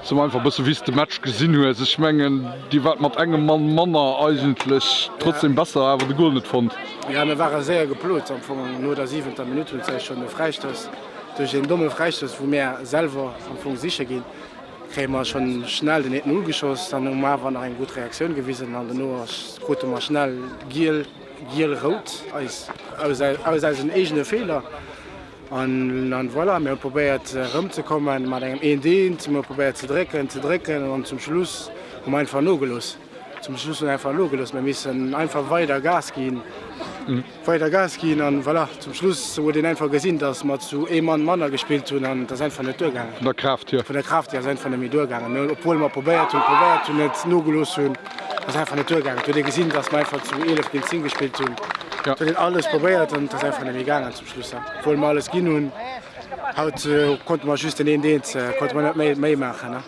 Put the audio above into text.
So mer einfach e bësse wéi s de Match gesinn hues. Ech mengen Dir waart mat engem Mann manner eigentlech trotzdem besser, awer de Gol net fonnt. Jo, mir ware séier geplot am Fong. No der siwenter Minutt hunn se eis schonn e Fräistouss, duerch een domme Fräistouss wou mär selwer am Fong siche ginn, kréie mer schonn schnell den eeten ugeschoss. Dann hu mer awer nach eng gutt Reaktioun gewisen an dono krute mer schnell giel, giel-rout eis aus eisen eegene Feeler. An voilà, mir hu probéiert erëmzekommen mat engem eent eent, mir hu probéiert ze drécken, ze drécken an zum Schluss hu mer einfach nogelooss. Zum Schluss hu mer einfach nogelooss. Mir missen einfach weider Gas ginn, weider Gas ginn an voilà, zum Schluss huet een einfach gesinn, datt mer zu ee Mann manner gespillt hunn an et ass einfach net duergaangen. Vun der Kraaft hier. Vun der Kraaft hier ass einfach net méi duergaangen. Mir hunn, obwuel mer probéiert hunn, probéiert hunn, net nogelooss hunn, ass einfach net duergaangen. Et huet ee gesinn, datt mer einfach zu 11 géint 10 gespillt hunn. Et huet een alles probéiert an et ass einfach net méi gaangen. Schluss obwuel mer alles ginn hunn. Haut konnte mer just den eent eent, konnte mer net méi méi maachen.